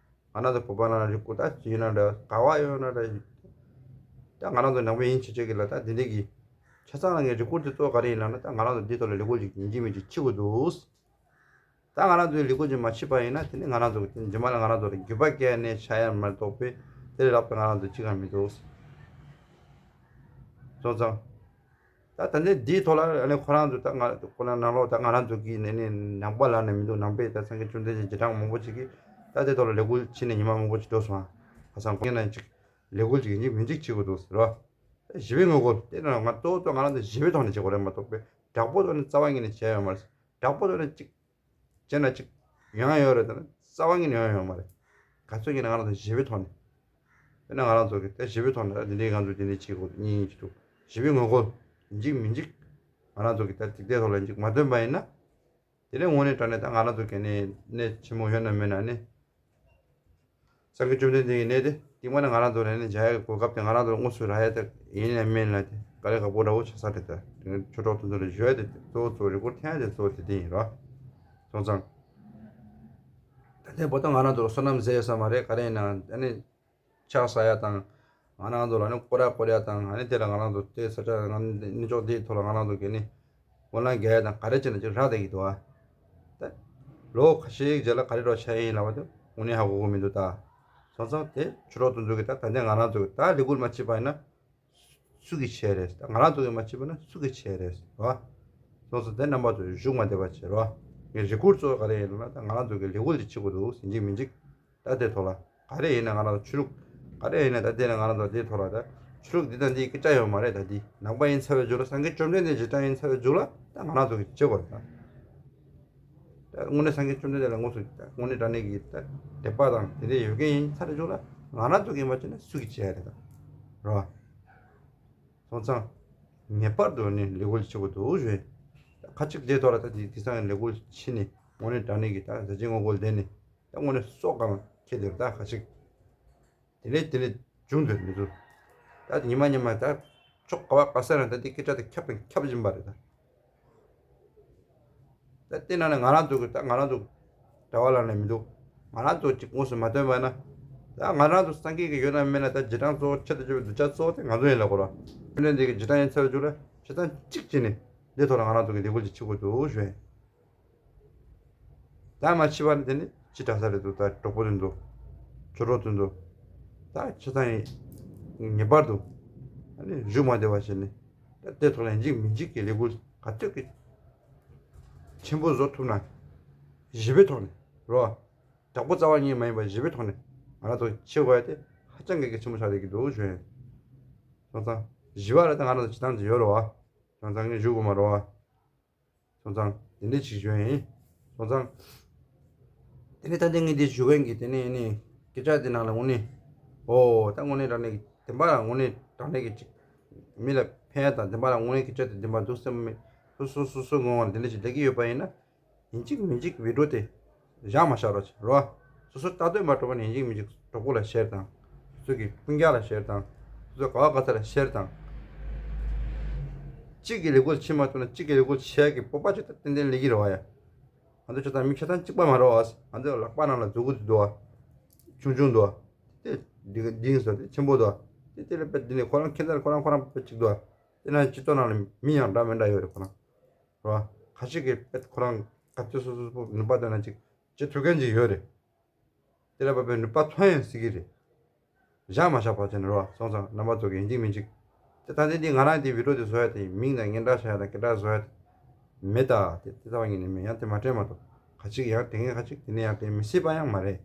ང་རང་ཚོ་བོད་པ་ནང་ལ་རེ་སྐུལ་ད་ཅི་ཡིན་ན་འདྲ་ག་བ་ཡོད་ན་འདྲ། ད་ང་རང་ཚོ་ནང་པ་ཡིན་ཆེ་ཆེ་གི་ལ་ད་འདི་འདྲའི་གི་ཆ་ཚང་ལ་ངའི་རེ་སྐུལ་དེ་གཙོ་བོ་ག་རེ་ཡིན་ལབ་ན། ད་ང་རང་ཚོ་འདི་ཐོག་ལ་ལས་འགུལ་ཅིག་ཡིན་གཅིག་མིན་གཅིག་བྱེད་དགོས་འདུག་ད་ང་རང་ཚོའི་ལས་འགུལ་ཅིག་མ་བྱེད་པ་ཡིན་ན། དེ་ནི་ང་རང་ཚོ་གི་རྗེས་མ་ལ་ང་རང་ཚོ་ལ་འགྱོད་པ་སྐྱེ་ནས་ཆགས་ཡ་མ་གཏོགས་པའི་དེ་ལས་ལྷག་པའི་ང་རང་ཚོ་ཅི་གང་མི་འདུག་སོང་ཙང་། ད་ད་ནི་འདིའི་ཐོག་ལ་ཨ་ནི་ཁོ་རང་ཚོ་ད་ང་ཁོ་ན་ནང་ལོགས་ད་ང་རང་ཚོ་གི་ནས་ནི་ནང་པ་ལ་ནི་མི་འདུག་ནང་པའི་ད་སངས་རྒྱས་བཅོམ་ལྡན་འདས་རྗེས་འབྲང་མང་པོ་ཅིག་གིས་ད་དེ་ཐོག་ལ་ལས་འགུལ་བྱས་ནས་ཉི་མ་མང་པོ་ཅིག་འགྲོ་སོང་། ཁ་སང་ཁོང་ཡིན་ན་ཅིག་ལས་འགུལ་ཅིག་ཡིན་གཅིག་མིན་གཅིག་བྱེད་དགོས་འདུག་ཟེར་བ། ཞི་བའི་ངོ་རྒོལ་དེ་ནི་ང་ཏོག་ཏོག་ང་རང་ཚོ་ཞི་བའི་ཐོག་ནས་བྱེད་དགོས་རེད་མ་གཏོགས་པའི་དྲག་པོ་ཐོག་ནས་རྩ་བ་ཉིད་ནས་བྱས་ཡོད་མ་རེད། དྲག་པོ་ཐོག་ནས་ཅིག་བྱས་ན་ཅིག་ཡོང་ཡ་ཡོད་རེད། ད་ནི་རྩ་བ་ཉིད་ནས་ཡོང་ཡ་ཡོད་མ་རེད། ག་ཚོད་ཡིན་ན་ང་རང་ཚོ་ཞི་བའི་ཐོག་ནས། དཔེར་ན་ང་རང་ཚོ་གི་ད་ཞི་བའི་ཐོག་ནས་འདི་འདྲའི་ང་ཚོ་འདི་འདྲའི་བྱེད་དགོས་གཉིས་ཡིན་གཅིག་འདུག་ཞི་བའི་ངོ་རྒོལ་ཡིན་གཅིག་མིན་གཅིག་ང་རང་ཚོ་གི་ད་འཇིག་རྟེན་ཐོག་ལ་ཡིན་གཅིག་མ་ཐོན་པ་ཡིན་ན། དེ་ནས་དངོས་གནས་དྲང་གནས་ད་ང་རང་ཚོ་གི་ནས་གནས་ཆེན་མོ་ཡོད་ན་མེད་ན་ནི། སངས་རྒྱས་བཅོམ་ལྡན་འདས་ཀྱི་གནས་དེ་རྟིང་མ་ནས་ང་རང་ཚོ་ལ་ནི་མཇལ་ཡག་གི་གོ་སྐབས་དེ་ང་རང་ཚོ་ལ་དངོས་སུ་རག་ཡ་དེ་ཡིན་ནམ་མིན་ལ་དེ་དཀའ་ལས་ཁག་པོ་འདྲ་བོ་ཆགས་ས་རེད། ད་དེ་ནི་ཆོས་གྲོགས་དེ་ཚོ་ལ་ཞུ་ཡ་དེ་གཙོ་བོ་གཙོ་བོ་རེ་སྐུལ་འཐེན་ཡ་དེ་གཙོ་བོ་དེ་དེ་ཡིན་རོ། སོང་ཙང་། ད་ལྟའི་བར་དུ་ང་རང་ཚོ་ལ་བསོད་ནམས་ཟད་ཡོད་ས་མ་རེད། ག་རེ་ཡིན་ན་ཨ་ནི་ཕྱག་བྱ་ཡ་དང་། ང་རང་ཚོ་ལ་ནི་སྐོར་ར་སྐོར་ཡ་དང་། ཨ་ནི་དེ་ལ་ང་རང་ཚོ་དེ་ས་ཆ་ང་ནི་ཅོག་དེའི་ཐོག་ལ་ང་རང་ཚོ་གི་ནི་སྨོན་ལམ་རྒྱག་ཡ་དང་ག་རེ་བྱས་ན་ཅིག་རག་བསྡད་ཀྱི་འདུག་ཨ། ད་ལོ་ཁ་ཤས་རྗེས་ལ་ག་རེ་རོགས་བྱ་ཡ་ཡིན་ལབ་པ་དེ་དངོས་གནས་ཧ་གོ་གི་མི་འདུག་ད། སོང་ཙང་དེ་ཆོས་གྲོགས་དེ་ཚོ་གི་ད་ད་ལྟའི་ང་རང་ཚོ་གི་ད་ལས་འགུལ་མ་བྱེད་པ་ཡིན་ན། སུ་གིས་བྱས་རེད། ང་རང་ཚོ་གིས་མ་བྱས་པ་ན་སུ་གིས་བྱས་རེད་བ། སོང་ཙང་དེ་རྣམ་པ་ཚོ་བཞུགས་མ་བསྡད་པ་བྱས་རོ། ངའི་རེ་སྐུལ་གཙོ་བོ་ག་རེ་ཡིན་ལབ་ན། ད་ང་རང་ཚོ་གི་ལས་འགུལ་ཅིག་བྱེད་དགོས་འདུག་ཡིན་གཅིག་མིན་གཅིག་ད་དེ་ཐོག་ལ་ག་རེ་ཡིན་ན་ང་རང་ཚོ་ཆོས་ལུགས་ག་རེ་ཡིན་ན་ད་དེ་ན་ང་རང་ཚོ་དེ་ཐོག་ལ་ད་ཆོས་ལུགས་འདི་དང་འདི་སྐད་ཆ་ཡོད་མ་རེད། ད་འདི་ནང་པ་ཡིན་ཚར་བའི་མཇུག་ལ་སངས་རྒྱས་བཅོམ་ལྡན་འདས་རྗེས་འབྲང་ཡིན་ཚར་བའི་མཇུག་ལ་ད་ང་རང་ཚོ་གིས་བྱེད་དགོས་རེད་ད། ད་དངོས་གནས་སངས་རྒྱས་བཅོམ་ལྡན་འདས་ལ་དངོས་སུ་དངོས་གནས་དྲང་གནས་ཀྱི་ད་དད་པ་དང་དེ་འདྲའི་ཡོད་མཁན་ཡིན་ཚར་བའི་མཇུག་ལ་ང་རང་ཚོ་གིས་མ་བྱས་ན་སུ་གིས་བྱས་རེད་ད། རོ། སོང་ཙང་། ངེས་པར་དུ་ནི་ལས་འགུལ་བྱེད་དགོས་འདུག་ཞུ། ཁ་ཅིག་དེ་ཐོག་ལ་ད་དེ་དེང་སང་ལས་འགུལ་བྱེད་ནི་དངོས་གནས་དྲང་གནས་ཀྱི་ད་ཟ་ཅིག་ངོ་རྒོལ་དེ་ནི་ད་དངོས་གནས་སྲོག་གང་ཁྱེར་དེ་རུ་ད་ཁ་ཅིག་དེ་ནས་དེ་ནས་བྱུང་འདུག་མི་འདུག་ད་ཉི་མ་ཉི་མ་ད་ཕྱོགས་ག་བ་ག་ས་ར་ད་དེ་སྐད་ཆ་དེ་ཁྱབ་དང་ཁྱབ་བཞིན་པ་རེད་ད། ད་དེ་ན་ནི་ང་རང་ཚོ་གི་ད་ང་རང་ཚོ་གྲྭ་བ་ལ་ནི་མི་འདུག་ང་རང་ཚོ་གཅིག་དངོས་སུ་མ་ཐོན་པ་ན། ད་ང་རང་ཚོ་སངས་རྒྱས་ཀྱི་ཡོད་ན་མེད་ན་ད་རྗེས་འབྲང་གཙོ་བོ་ཆེད་དུ་བརྗོད་པའི་གདུལ་བྱ་གཙོ་བོ་དེ་ང་ཚོ་ཡིན་ལ་གོ་ར། ཁྱོད་ནས་འདི་གི་རྗེས་འབྲང་ཡིན་ཚར་བའི་མཇུག་ལ་ཆ་ཚང་གཅིག་བྱས་ནས་འདི་ཐོག་ལ་ང་རང་ཚོ་གི་ལས་འགུལ་ཅིག་བྱེད་དགོས་འདུག་ཞུ་ཡིན། ད་མ་བྱས་པ་ནི་དེ་ནི་ཅི་དྲག་ས་རེད་འདུག་ད་གྲོགས་པོ་དེ་ཚོ་ཆོས་གྲོགས་དེ་ཚོ་ད་ཆ་ཚང་ངེས་པར་དུ་ཨ་ནི་བཞུགས་མ་བདེ་བ་བྱས་ནས་ད་དེ་ཐོག་ལ་ཡིན་གཅིག་མིན་གཅིག་གི་ལས་འགུལ་ག་ཚོད་ཀྱི་ཆེན་པོ་བཟོ་ཐུབ་ན་ཞི་བའི་ཐོག་ནས་རོ། དྲག་པོ་རྩ་བ་ཉིད་མ་ཡིན་པ་ཞི་བའི་ཐོག་ནས་ང་རང་ཚོ་བྱེད་དགོས་ཡ་དེ་ཧ་ཅང་གི་གལ་ཆེན་པོ་ཆགས་བསྡད་ཀྱི་འདུག་ཞུ་ཡིན། སོང་ཙང་ཞི་བ་ལ་ད་ང་རང་ཚོ་བྱེད་སྟངས་ཅིག་ཡོད་རེད་བ། སོང་ཙང་ངས་ཞུ་དགོས་མ་རེད་བ། སོང་ཙང་དེ་འདྲས་ཅིག་ཞུ་ཡིན། སོང་ཙང་། དེ་ནས་ད་ལྟ་ངས་འདི་ཞུ་མཁན་གྱི་དེ་ནས་ནི་སྐད་ཆ་དེ་ནང་ལ་དངོས་གནས། ཨོ་ད་དངོས་གནས་དྲང་གནས་ཀྱི་བདེན་པ་ལ་དངོས་གནས་དྲང་གནས་ཀྱི་ཅིག་མི་ལ་ཕན་ཡ་དང་བདེན་པ་ལ་དངོས་གནས་སྐད་ཆ་དེ་བདེན་པ་འདུག་སེམས་མེད་སོ་སོ་སོ་སོའི་ངོ་བོ་ལ་དེ་འདྲས་ཅིག་ལབ་ཀྱི་ཡོད་པ་ཡིན་ན། ཡིན་གཅིག་མིན་གཅིག་བི་ཌིའོ་དེ་བཞག་མ་བཞག་རོགས་བྱེད་རོ། སོ་སོ་ལྟ་འདོད་མ་གྲུབ་པ་ནི་ཡིན་གཅིག་མིན་གཅིག་གྲོགས་པོ་ལ་ཤེར་དང་། སོ་སོ་གི་སྤུན་ཀྱག་ལ་ཤེར་དང་། སོ་སོ་ག་བ་ག་ས་ལ་ཤེར་དང་། གཅིག་གི་ལས་འགུལ་བྱེད་མ་ཐུབ་ན་གཅིག་གི་ལས་འགུལ་བྱེད་ཡག་གི་སྤོབས་པ་ཅིག་ད་ཏན་ཏན་སླེབས་ཀྱི་རེད་བ་ཡ། ང་ཚོ་ཆ་ཚང་མི་ཆ་ཚང་གཅིག་པ་མ་རེད་བ། ང་ཚོ་ལག་པ་ནང་ལ་མཛུབ་གུ་ཅིག་འདུག་བ། ཆུང་ཆུང་འདུག་བ། དེ་འདི་འདི་ཡིན་ཟེར་དེ་ཆེན་པོ་འདུག་བ། དེ་དེ་ལས་དཔེ་འདི་ནས་ཁོ་རང་ཁྱད་མཚར་ཁོ་རང་ཁོ་རང་དཔེ་གཅིག་འདུག་བ། དེ་ན་སྤྱི་ཚོགས་ནང་ལ་མི་ཡང་འདྲ་མི་འདྲ་ཡོད་རེད་ཁོ་རང་། རེད་བ། ཁ་ཤས་ཀྱིས་དཔེ་ཁོ་རང་ག་ཚོད་སོ་སོ་སོ་ནུས་པ་ལྡན་ན་ཅིག་བྱེད་ཐུབ་མཁན་ཅིག་ཡོད་རེད། དེ་ལ་བབ་པའི་ནུས་པ་ཐོན་ཡང་སྲིད་ཀྱི་རེད། བཞག་མ་བཞག་པ་བྱས་ནས་རེད་བ། སོང་ཙང་རྣམ་པ་ཚོ་གིས་ཡིན་གཅིག་མིན་གཅིག་དེ་ད་ལྟ་འདི་ང་རང་འདི་བི་ཌིའོ་དེ་བཟོ་ཡ་དེ་མིང་དང་སྙན་གྲགས་བྱ་ཡ་དང་སྐད་གྲགས་བཟོ་ཡ་དེ་མེད་ད། དེ་དེ་ལྟ་བ་ཡིན་ནི་མེད། ཡང་དེ་མ་དྲན་མ་གཏོགས་ཁ་ཅིག་ཡང་དྲན་མཁན་ཁ་ཅིག་དེ་ནས་ཡང་དྲན་མི་སྲིད་པ་ཡང་མ་རེད།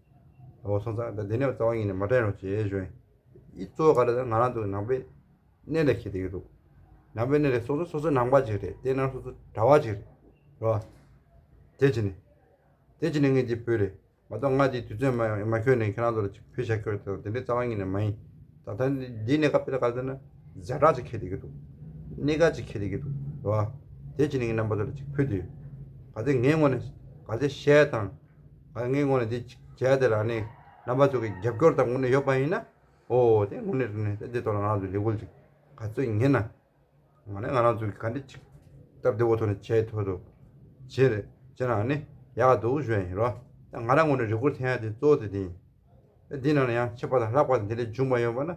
འོ་སོང་ཙང་ད་དེ་ནས་རྩ་བ་ཡིན་ནི་མ་དྲན་རོགས་བྱེད་ཞུ་ཡིན། ཨི་གཙོ་བོ་ག་རེ་ད་ང་རང་ཚོ་ནང་པའི་གནས་ལ་འཁེལ་བསྡད་ཀྱི་འདུག་ནང་པའི་གནས་ལ་སོ་སོ་སོ་སོ་ནང་པ་ཅིག་རེད། དེ་ནང་སོ་སོ་གྲྭ་བ་ཅིག་རེད། རོ། དེ་བྱས་ནས། དེ་བྱས་ནས་ངས་འདི་བོད་རེད། མ་གཏོགས་ང་འདི་དུས་ཚོད་མ་མ་འཁྱོལ་ནས་ཁྱེད་རང་ཚོ་ལ་ཅིག་བོད་ཞྭ་འཁྱོལ་དང་དེ་འདྲའི་རྩ་བ་ཉིད་ནས་མ་ཡིན། ད་ལྟ་འདི་གནས་སྐབས་དེ་ལ་ག་རེ་ཟེར་ན། ཛ་དྲག་ཅིག་འཁེལ་བསྡད་ཀྱི་འདུག་གནད་འགག་ཅིག་འཁེལ་བསྡད་ཀྱི་འདུག་རེད་བ། དེ་བྱས་ནས་ངས་རྣམ་པ་ཚོ་ལ་ཅིག་ཕུལ་དུས། ག་ཚོད་ངའི་ངོས་ནས་ག་ཚོད་བཤད་དང་། ག་ངའི་ངོས་ནས་འདི་ཅིག་བྱས་དེ་ལ་ནི་རྣམ་པ་ཚོ་གི་རྒྱབ་སྐྱོར་དང་དངོས་གནས་ཡོད་པ་ཡིན་ན། ཨོ་དེ་དངོས་གནས་དྲང་གནས་དེ་འདི་ཐོག་ལ་ང་རང་ཚོའི་ལས་འགུལ་ཅིག་ག་ཚོད་ཉན་ན། ང་ནི་ང་རང་ཚོ་གི་ག་འདྲ་ཅིག་སྟབས་བདེ་བོ་ཐོག་ནས་བྱས་ཐུབ་འདུག་བྱས་རེད་བྱས་ན་ནི་ཡག་ག་འདུག་ཞུ་ཡ་ཡིན་རོ། ད་ང་རང་ངོས་ནས་རེ་སྐུལ་འཐེན་ཡ་དེ་གཙོ་བོ་དེ་དེ་ཡིན། ད་འདི་ནང་ལ་ཡང་ཆེ་བ་དང་ལྷག་པ་དང་དེ་འདྲ་བྱུང་བ་ཡོད་པ་ན།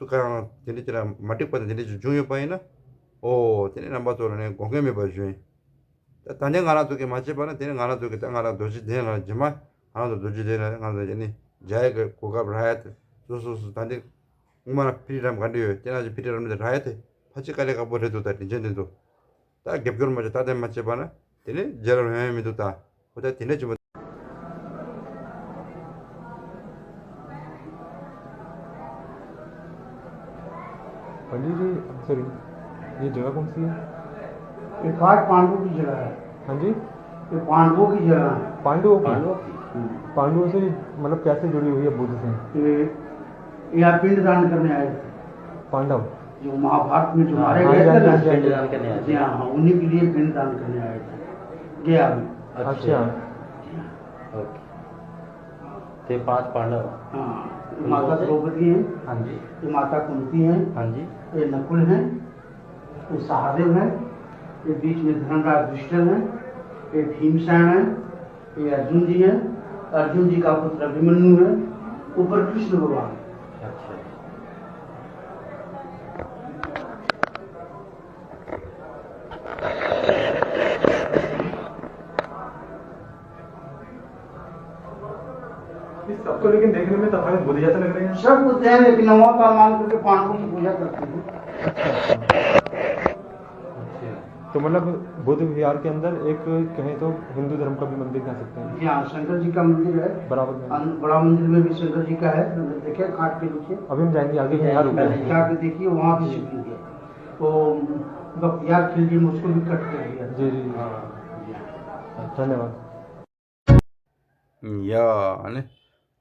ཚོ་གང་དེ་འདྲ་ཅིག་ལ་མ་འགྲིག་པ་དང་དེ་འདྲ་ཅིག་བྱུང་ཡོད་པ་ཡིན་ན། ཨོ་དེ་ནས་རྣམ་པ་ཚོ་ལ་ནས་དགོངས་འགལ་མེད་པར་ཞུ་ཡིན། ད་ད་ནས་ང་རང་ཚོ་གིས་མ་བྱས་པ་ན་དེ་ནས་ང་རང་ཚོ་གིས་ད་ང་རང་རྡོ་རྗེ་གདན་ལ་རྗེས་མ་ང་རང་ཚོ་རྡོ་རྗེ་གདན་ལ་ང་ཚོ་ཡ་ནི་མཇལ་ཡ་གི་གོ་སྐབས་རག་ཡ་དེ་སོ་སོ་སོ་ད་འདི་སྔོན་མ་ལ་ཕི་རི་རམ་ག་འདྲ་ཡོད་དེ་ན་ཅིག་ཕི་རི་རམ་དེ་རག་ཡ་དེ་ཕལ་ཆེར་དཀའ་ལས་ཁག་པོ་རེད་འདུག་ད་དྲིན་ཆེན་དེ་ཚོ་ད་རྒྱབ་སྐྱོར་མ་བྱས་ད་དེ་མ་བྱས་པ་ན་དེ་ནས་རྗེས་ལ་ཡོང་ཡ་མི་འདུག་ད་ཁོ་ད་དེ་འདྲ་བྱེད་མ། पंडित जी, सॉरी, ये जगह कौन सी है? ये घाट पांडवों की जगह है। हाँ जी। ये पांडवों की जगह है। पांडवों की? पांडवों की। हम्म। पांडवों से मतलब कैसे जुड़ी हुई है बुद्ध से? ये यहाँ पिंड दान करने आए थे। पांडव? जो महाभारत में जो हाँ, मारे हाँ, गए हाँ, थे ना, हाँ, हाँ, पिंड दान करने आए थे। जी हाँ, हाँ, उन्हीं के लिए पिंड दान करने आए थे गया में। अच्छा। जी हाँ। ओके। थे पांच पांडव। हाँ, ये माता द्रौपदी हैं। हाँ जी। ये माता कुंती हैं। हाँ जी। ये नकुल हैं। ये सहदेव हैं। ये बीच में धर्मराज युधिष्ठिर हैं। ये भीमसेन हैं। ये अर्जुन जी हैं। अर्जुन जी का पुत्र अभिमन्यु है। ऊपर कृष्ण भगवान। अच्छा। सबको लेकिन देखने में तथागत बुद्ध जैसे लग रहे हैं। सब बुद्ध हैं, लेकिन हम वहाँ पर मान करके पांडवों की पूजा करते हैं। तो मतलब बुद्ध विहार के अंदर एक कहें तो हिंदू धर्म का भी मंदिर कह सकते हैं। जी हाँ, शंकर जी का मंदिर है। बराबर में। अन-, बड़ा मंदिर में भी शंकर जी का है, देखिए घाट के नीचे। अभी हम जाएंगे आगे, यहाँ रुकेंगे। जाके देखिए, वहाँ भी शिवलिंग है। तो बख्तियार खिलजी में उसको भी कट कर दिया। जी, जी। हाँ। धन्यवाद। ཡ། ཨ་ནི།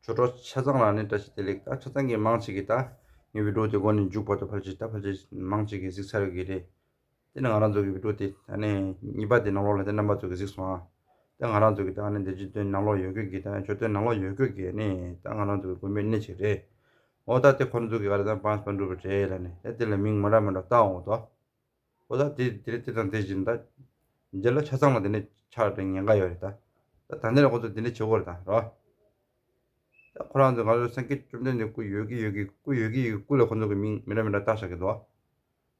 ཆོས་གྲོགས་ཆ་ཚང་ལ་ནི་བཀྲ་ཤིས་བདེ་ལེགས། ད་ཆ་ཚང་གི་མང་ཆེ་གི་ད་ངའི་བི་ཌིའོ་དེ་འགོ་ནས་མཇུག་བར་དུ་ཕལ་ཆེར་ད་ཕལ་ཆེར་མང་ཆེ་གི་གཟིགས་ཚར་གི་རེད། དེ་ནི་ང་རང་ཚོ་གི་བི་ཌིའོ་དེ་ཨ་ནི་གཉིས་པ་དེ་ནང་ལོགས་ལ་དེ་རྣམ་པ་ཚོ་གི་གཟིགས་སོང་ཨ། ད་ང་རང་ཚོ་གི་ད་ཨ་ནི་བདེ་སྐྱིད་སྟོན་ནང་ལོགས་ཡོད་དགོས་གི་ད་མཆོད་རྟེན་ནང་ལོགས་ཡོད་དགོས་གི་ནི་ད་ང་རང་ཚོ་གི་དགོན་པའི་གནས་ཆེ་རེད། འོ་ད་དེ་ཁོ་རང་ཚོ་གི་ག་རེ་ད་པང་སྤ་འགྲུབ་པ་རེད་ལ་ནི་ད་དེ་ལ་མིང་མ་འདྲ་མ་འདྲ་བཏགས་འོང་དོ། ཨོ་ད་དེ་དེ་རེད། དེ་དང་དེ་བཞིན་ད། རྗེས་ལ་ཆ་ཚང་ལ་དེ་ནས་ཆགས་དེ་ཉེན་ཁ་ཡོད་རེད་ད། ད་ད་འདི་ལ་ཁོ་ཚོ་དེ་འདྲ་བྱེད་དགོས་རེད་ད་རོ། ད་ཁོ་རང་ཚོ་ང་ཚོ་སངས་རྒྱས་བཅོམ་ལྡན་འདས་སྐུ་ཡོད་ཀྱི་ཡོད་ཀྱི་སྐུ་ཡོད་ཀྱི་ཡོད་ཀྱི་སྐུ་ལ་ཁོ་ཚོ་གི་མིང་མི་འདྲ་མི་འདྲ་བཏགས་བཞག་གི་འདུག་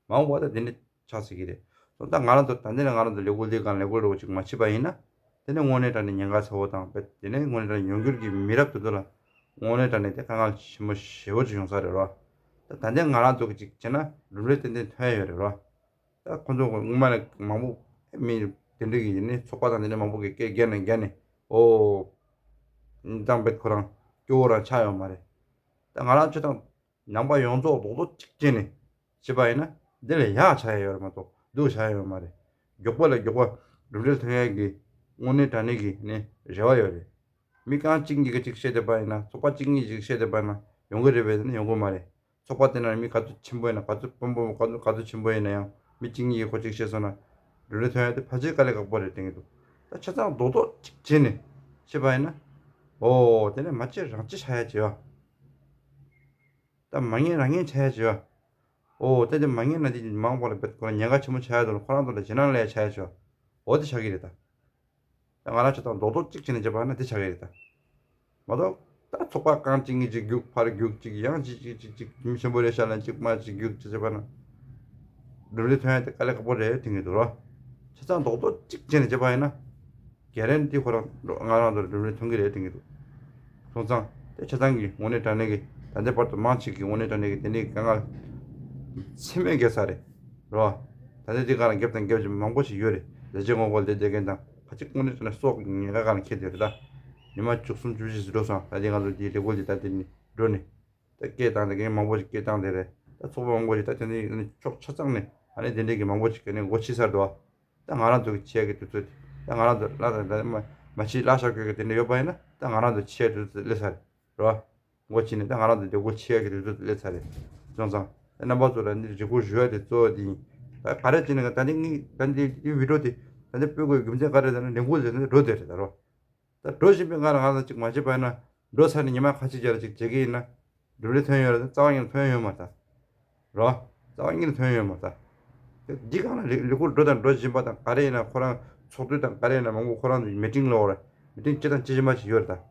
མ་འོངས་པ་ད་དེ་འདྲ་ཆགས་སྲིད་ཀྱི་རེད། སོང་ཙང་ང་རང་ཚོ་ད་འདི་ནས་ང་རང་ཚོ་ལས་འགུལ་འདི་གང་ལས་འགུལ་རོགས་ཅིག་མ་བྱེད་པ་ཡིན་ན། དེ་ནས་དངོས་གནས་དྲང་གནས་ཉེན་ཁ་ཚ་བོ་དང་དཔེ་དེ་ནས་དངོས་གནས་དྲང་གནས་ཡོང་འགྱུར་གྱི་མི་རབས་དེ་ཚོ་ལ་དངོས་གནས་དྲང་གནས་དེ་དཀའ་ངལ་ཆེན་པོ་ཞེ་པོ་ཅིག་ཡོང་ས་རེད་རོ། ད་ད་ལྟའི་ང་རང་ཚོ་གི་ཅིག་བྱས་ན་གྲུབ་འབྲས་ཏན་ཏན་ཐོན་ཡ་ཡོད་རེད་རོ། ད་ཁོ་ཚོ་སྔོན་མ་ནས་མང་པོ་མི་དེ་འདྲ་གི་ཡིན་ནི་ཚོགས་པ་དང་དེ་འདྲ་མང་པོ་གི་སྐད་རྒྱག་ནས་རྒྱག་ནས་ཨོ། ད་དཔེ་ཁོ་རང་སྐྱོ་བོ་རང་ཆགས་ཡོད་མ་རེད། ད་ང་རང་ཚོ་དང་ནང་པ་ཡོངས་རྫོགས་རྡོག་རྡོག་གཅིག་བྱས་ནས་བྱས་པ་ཡིན་ན་འདི་ལས་ཡག་ཆགས་ཡ་ཡོད་རེད་མ་གཏོགས་སྡུག་ཆགས་ཡ་ཡོད་མ་རེད། མགྱོགས་པ་ལས་མགྱོགས་པ་གྲུབ་འབྲས་ཐོན་ཡ་གི་དངོས་གནས་དྲང་གནས་ཀྱི་ནི་རེ་བ་ཡོད་རེད། མི་རྐང་གཅིག་གཉིས་ཀྱིས་གཅིག་བཤད་བསྡད་པ་ཡིན་ན་ཚོགས་པ་གཅིག་གཉིས་ཀྱིས་བཤད་བསྡད་པ་ཡིན་ན་ཡོང་གི་རེད་པས་ན་ཡོང་གི་མ་རེད། ཚོགས་པ་དེ་ནང་མི་ག་ཚོད་ཆེན་པོ་ཡིན་ན་ག་ཚོད་དཔོན་པོ་ག་ཚོད་ག་ཚོད་ཆེན་པོ་ཡིན་ན་ཡང་མི་གཅིག་གཉིས་ཀྱིས་ཁོ་གཅིག་བཤད་སོང་ན་གྲུབ་འབྲས་ཐོན་ཡ་དེ་ཕལ་ཆེར་དཀའ་ལས་ཁག་པོ་རེད་དྲན་གྱི་འདུག་ད་ཆ་ཚང་རྡོག་རྡོག་གཅིག་བྱས་ནས་བཤད་པ་ཡིན་ན། ཨོ་དེ་ནས་མ་བྱེད་རང་བྱེད་བྱ་ཡ་བྱེད་ཡ། ད་མ་ངན་རང་ངན་བྱ་ཡ་བྱེད་ཡ། ཨོ་དེ་དེ་མ་ངན་ན་དེ་མང་པོ་ལ་བེད་ཁོ་ན་ཉེན་ཁ་ཆེན་པོ་ཆགས་ཡ་དང་ཁོ་རང་ཚོ་ལ་ཇེ་ནང་ལས་ཆགས་ཡ་བྱེད་ཡ། ཨོ་དེ་ཆགས་ཀྱི་རེད་ད། ད་ང་རང་ཆ་ཚང་རྡོག་རྡོག་གཅིག་བྱས་ནས་བྱས་པ་ན་དེ་ཆགས་ཀྱི་རེད་ད། མ་གཏོགས་ད་ཚོགས་པ་རྐང་གཅིག་གཉིས་གཅིག་རྒྱུག་ཕར་རྒྱུག་གཅིག་ཡང་གཅིག་གཅིག་གཅིག་གཅིག་མི་ཆེན་པོ་རེ་ཤ་ལ་གཅིག་མ་གཅིག་རྒྱུག་གཅིག་བྱས་པ་ན། གྲུབ་འབྲས་ཐོན་ཡ་དེ་དཀའ་ལས་ཁག་པོ་རེད་དྲན་གྱི་འདུག་རོ། ཆ་ཚང་རྡོག་རྡོག་གཅིག་བྱས་ནས་བྱས་པ་ཡིན་ན། ག་རེ་ནས་དེ་ཁོ་རང་ང་རང་ཚོར་གྲུབ་འབྲས་ཐོན་གྱི་རེད་དྲན་གྱི་འདུག་སོང་ཙང་དེ་ཆ་ཚང་གི་དངོས་གནས་དྲང་གནས་ཀྱི་ད་ལྟའི་བར་དུ་མང་ཆེ་གི་དངོས་གནས་དྲང་གནས་ཀྱི་དེ་འདྲའི་དཀའ་ངལ་ཚད་མེད་བརྒལ་ས་རེད་རོ། ད་ལྟའི་དེ་ག་རང་རྒྱབ་དང་རྒྱབ་ཀྱི་མང་པོ་ཞིག་ཡོད་རེད། ལས་བྱེད་ངོ་རྒོལ་དེ་བསྡད་མཁན་དང་ཕལ་ཆེར་དངོས་གནས་དྲང་གནས་སྲོག་གི་ཉེན་ཁ་ག་རང་འཁྱེར་བསྡད་རེད་ད། ཉི་མ་བཅུ་གསུམ་བཅུ་བཞི་ཞིག་འགྲོ་སོང་། ད་ལྟའི་ང་ཚོ་དེའི་ལས་འགུལ་དེ་ད་དེ་ནི་འགྲོ་ནས། ད་སྐད་བཏང་དེ་གའི་མང་པོ་ཞིག་སྐད་བཏང་དེ་རེད། ད་ཚོགས་པ་མང་པོ་ཞིག་ད་དེ་འདྲའི་ཕྱོགས་ཆ་ཚང་ནས་ཨ་ནི་དེ་འདྲའི་གི་མང་པོ་ཞིག་ག་ནས་མགོ་ཕྱིས་ཚར་འདུག་ད་ང་རང་ཚོ་གི་ཆེ་གི་དུས་ཚོད་དེ་ད་ང་རང་ཚོ་བླ་དང་ད་མ་མ་ཕྱིས་བླ་ཤག་གི་དེ་འདྲ་ཡོད་པ་ཡིན་ན་ད་ང་རང་ཚོ་ཆེ་དུས་ཚོད་སླེབས་ཚར་རེད་རོ། མགོ་ཕྱིས་ནས་ད་ང་རང་ཚོ་འདི་མགོ་ཕྱིས་ཡ་གི་དུས་ཚོད་སླེབས་ཚར་རེད། སོང་ཙང་ད་རྣམ་པ་ཚོ་ལ་འདི་རེ་སྐུལ་ཞུ་ཡ་དེ་གཙོ་བོ་དེ་ཡིན། ད་ག་རེ་བྱས་ནས་ད་འདི་ངའི་ད་འདི་འདི་བི་ཌིའོ་དེ་ད་འདི་སྤོས་དགོས་རྒྱུ་མཚན་ག་རེ་ད་ནི་ལས་འགུལ་དེ་ད་འདི་འགྲོ་དེ་རེད་ད་རོ། ད་འགྲོ་བཞིན་པའི་སྒང་ལ་ང་ཚོ་ཅིག་མ་བྱས་པ་ཡིན་ན་འགྲོ་ཚར་ནས་ཉི་མ་ཁ་ཅིག་རྗེས་ལ་ཅིག་བྱེད་ཀྱི་ཡིན་ན་གྲུབ་འབྲས་ཐོན་ཡོད་རེད། རྩ་བ་ཉིད་ནས་ཐོན་ཡོད་མ་རེད་ད། རོ། རྩ་བ་ཉིད་ནས་ཐོན་ཡོད་མ་རེད་ད། འདི་སྒང་ལ་ལས་ལས་འགུལ་འགྲོ་དང་འགྲོ་བཞིན་པ་དང་ག་རེ་ཡིན་ན་ཁོ་རང་ཚོགས་འདུ་དང་ག་རེ་ཡིན་ན་མང་པོ་ཁོ་རང་ཚོ་མི་ཊིང་ལ་འོ་རེད། མི་ཊིང་ཅི་དང་ཅི་བཞིན་པ་ཞིག་ཡོད་རེད་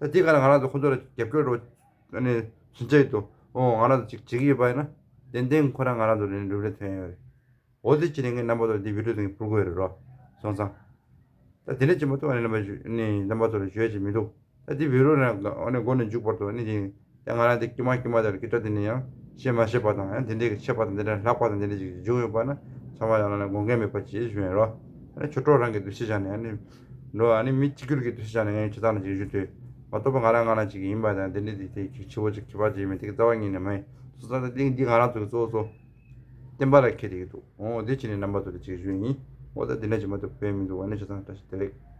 ད། ད་འདི་སྒང་ལ་ང་རང་ཚོ་ཁོ་ཚོ་ལ་རྒྱབ་སྐྱོར་རོ། ཨ་ནི་སུན་ཆད་དུ་ ཨོ་ང་རང་ཚོ་ཅིག་བྱེད་ཀྱི་ཡོད་པ་ཡིན་ན་ཏན་ཏན་ཁོ་རང་ང་རང་ཚོ་ལ་ནི་རུབ་རེ་ཐོན་ཡོད་རེད། འོ་དེ་ཅི་ནས་ངས་རྣམ་པ་ཚོ་འདི་བི་ཌིའོ་དེ་ཕུལ་དགོས་རེད་རོ། སོང་ཙང་། ད་དེ་འདྲ་ཅི་མ་གཏོགས་ཨ་ནི་རྣམ་པ་ཞུ་ནི་རྣམ་པ་ཚོ་ལ་ཞུ་ཡ་ཅིག་མི་འདུག་ད་འདི་བི་ཌིའོ་ནས་ཨ་ནི་འགོ་ནས་མཇུག་བར་དུ་ཨ་ནི་དེ་ཡང་ང་རང་དེ་ཀྱི་མ་ཀྱི་མ་དེར་ཀི་ཏྲ་དེ་ནས་ཡང་ཤེས་མ་ཤེས་པ་དང་ཡང་དེ་འདྲའི་གི་ཆད་པ་དང་དེ་འདྲ་ལྷག་པ་དང་དེ་འདྲ་ཅིག་བྱུང་ཡོད་པ་ན་ཚང་མ་ཡང་ལ་ན་དགོངས་འགལ་མེད་པ་ཅིག་ཞུ་ཡིན་རོ། ཨ་ནི་ཆོས་གྲོགས་རང་གི་འདུ་ཤེས་བཞག་ནས་ཨ་ནི་འགྲོ་ཨ་ནི་མི་གཅིག་གྱུར་གྱི་འདུ་ཤེས་བཞག་ནས་ངས་ཇི་ལྟར་ན་ཅིག་ཞུ་དུས་མ་གཏོགས་པ་ང་རང་ང་རང་ཅིག་ཡིན་པ་དང་དེ་འདྲ་དེ་དེ་ཁྱི་ཁྱི་བོ་ཅིག་ཁྱི་པ་ཅིག་ཡིན་མིན་དེ་གི་རྩ་བ་ཉིད་ནས་མ་ཡིན། སོ་སོ་ད་འདི་འདི་ང་རང་ཚོ་གི་གཙོ་བོ་གཙོ་བསྟན་པ་ལ་ཁྱེད་དེ་གི་འདུག་ཨོ་འདི་ཅི་ནས་རྣམ་པ་ཚོ་ལ་ཅིག་ཞུ་ཡིན། ཨོ་ད་འདི་འདྲ་ཅིག་མ་གཏོགས་དཔེ་མི་འདུག་ཨ་ནི་ཇི་ལྟར་ན་བཀྲ་ཤིས་བདེ་ལེགས།